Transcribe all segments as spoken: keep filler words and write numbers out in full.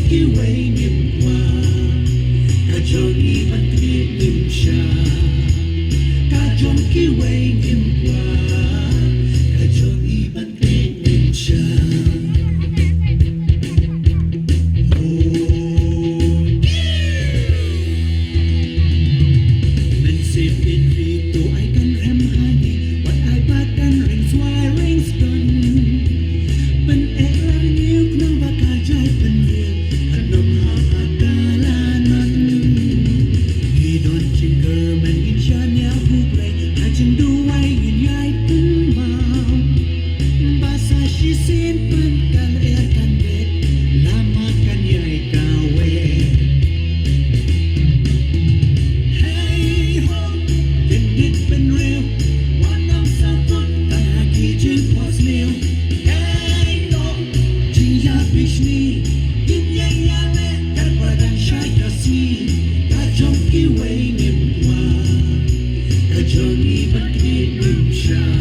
Kiwei ngim kwah, ka jong i ban knieh ngim shah. Ka jong kiwei ngim kwah, ka jong i ban knieh ngim shah. Oh. Mynsiem ïeit ri to ai kan rem ha ngi, wat ai ba kan ring swai ring ston. Pyneh lang ngi u khnang ba ka jai pynïeng, kan ym ha ka la not. Ngi don jingkyrmen ngin shaniah ha U Blei, ha jingduwai ngin ïai kynmaw. Ba sa shisien pynkan eh kan beit, lama kan ïai kawei. Hei ho, kyndit bynriew, wat nym sangkut tang ha ki jingphohsniew. Hei ho, jingïabishni, ngin ïeng ïaleh katba dang shai ka sngi. Ka jong kiwei ngim kwah, ka jong i ban knieh ngim shah.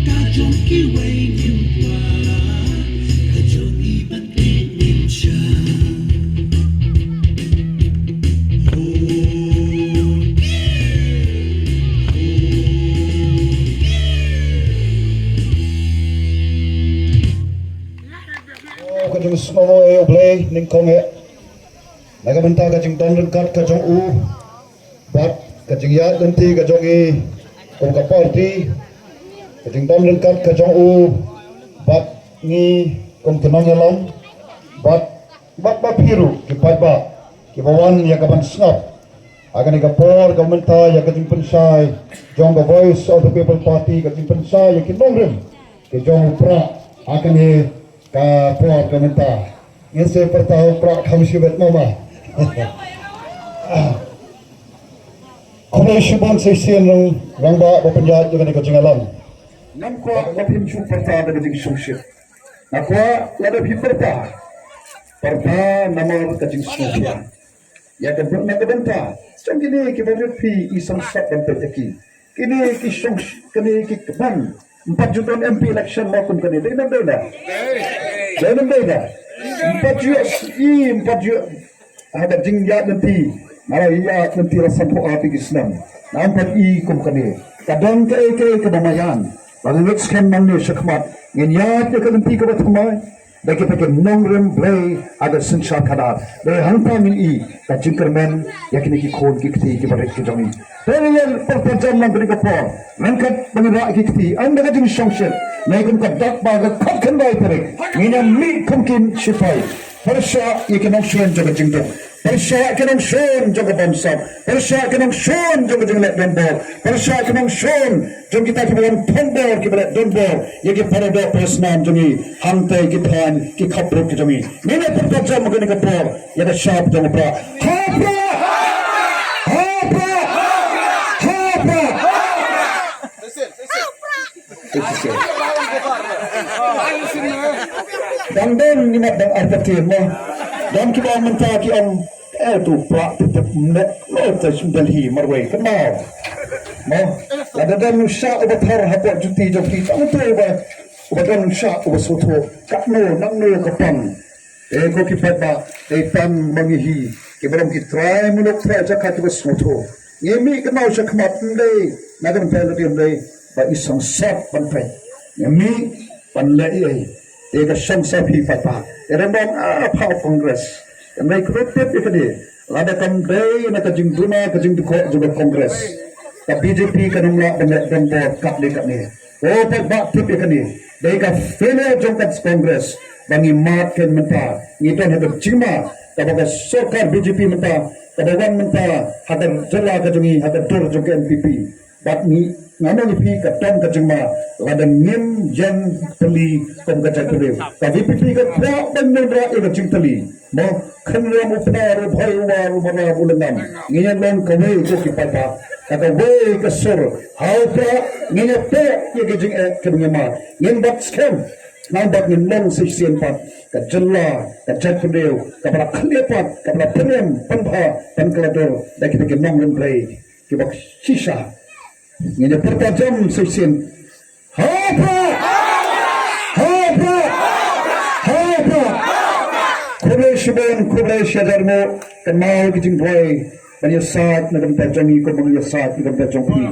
Ka jong kiwei ngim kwah, ka jong i ban knieh ngim shah. Oh, ka jingsngew eh, U Blei nyngkong eh. Na ka bynta ka jingdon ryngkat ka jong u bad ka jingïaid lynti ka jong i kum ka party, ka jingdon ryngkat ka jong u bad ngi kum ki nongïalam, bad, bad ba phi ruh ki paidbah kiba wan ïa ka ban sngap ha kane ka por ka mynta ïa ka jingpynshai jong ka Voice of the People Party, ka jingpynshai ïa ki nongrim ki jong u Prah ha kane ka por ka mynta. Ngin sa pyrta u Prah kham shibit mama. Khublei shibun sa shisien rangbah ba pynïaid ïa kane ka jingïalang. Ngam kwah ba phin shu pyrta da ka jingshongshit. Nga kwah lada phi pyrta, pyrta namar ka jingsngewthuh. Ïa ka bynta, na ka bynta jong kine kiba rit phi, i sngewsih ban peit ïa ki. Kine ki shong, kine ki kbang. Ym pat ju don M P election mo kum kane. Dei ne ym dei na? Dei ne ym dei na? Ym pat ju i, ym pat ju. Haba jingïaid lynti, nga la ïaid lynti la sanphew ar tylli ki snem. Nga ym pat i kum kane. Ka don kaei kaei kaba maïan. Ba nga ngeit skhem nangne shakhmat ngin ïaid ïa ka lynti kaba thymmai. Da kita ki nongrim Blei ha ka synshar khadar. Dei hangta ngin i ka jingkyrmen ïa kine ki khun ki kti kiba rit ki jong i. Te ngin ïa pyrta jam lang kane ka por. Ryngkat ba ngin rah ki kti, ym da ka jingshongshit. Nai kum ka dak ba ka khatkhyndai tarik ngin ïa mih kum ki shipai. Pyrshah ïa ki nongshun jong ka jingduk. Pyrshah ki nongshun jong ka bamsap. Pyrshah ki nongshun jong ka jingleh donbor. Pyrshah ki nongshun jong kita kiba wan thongbor, kiba leh donbor ïa ki paradoh parasnam jong ngi hangtei ki thaiñ ki khapbruk ki jong ngi. Ngin ïa pyrta jam ha kane ka por ïa ka shap jong u Prah. Ha Prah! Ha Prah! Ha Prah! Dang don ni mat dang artatien mo. Don kiba ong mynta ki ong, eh, tu Prah tu tu ne, no, te sim Delhi marwei kynmaw. Mo, lada don u shah uba thar hapoh juti jong phi, tang uto uba, uba don u shah uba sngewthuh. Katno, nangno ka pang. Eh, ko ki paidbah, eh, tang ma ngi hi kiba long ki trai muluk trai jaka kiba sngewthuh. Ngi mih kynmaw shakhmat, ym dei na ka bynta lade, ym dei ba i sngewsih ban peit. Ngi mih ban leh ei ei. Te ka shong sa phi paidbah. Te dang dang, ah, pha Congress. Ym dei khublei tip ïa kane. Lada kam dei na ka jingduna ka jingdukok jong ka Congress, ka B J P kan ym lah ban leh donbor katne katne. Ko paidbah tip ïa kane. Dei ka failure jong ka Congress ba ngi mad kein mynta. Ngi don ha ka jingma kaba ka sorkar B J P mynta kaba wan mynta ha ka jylla ka jong ngi, ha ka dur jong ka N P P. Bad ngi, nga ong ïa phi, ka don ka jingma lada ngim ïeng pyrshah kum ka jaitbynriew. Ka V P P ka kwah ban wanrah ïa ka jingtylli. Mo, khyndiat u Phra, u Bhoi, u War, u Mara, u Lyngngam. Ngin ïa long kawei ko ki paidbah. Ka kawei ka sur. Ha u Prah ngin ïa peit ïa ka jingeh kaba ngi mad. Ngin bat skhem. Nang bat ngin long shisien pat ka jylla, ka jaitbynriew kaba la khlieh pat, kaba la pynrem, pynbha, pynkhladur da kita ki nongrim Blei kiba shisha. Ngin ïa pyrta jam shisien. Ha u Prah! Ha u Prah! Ha u Prah! Khublei Shibun khublei shihajar nguh, kynmaw ki jingduwai ban ïasaid na ka bynta jong ngi kumba ngi ïasaid na ka bynta jong phi.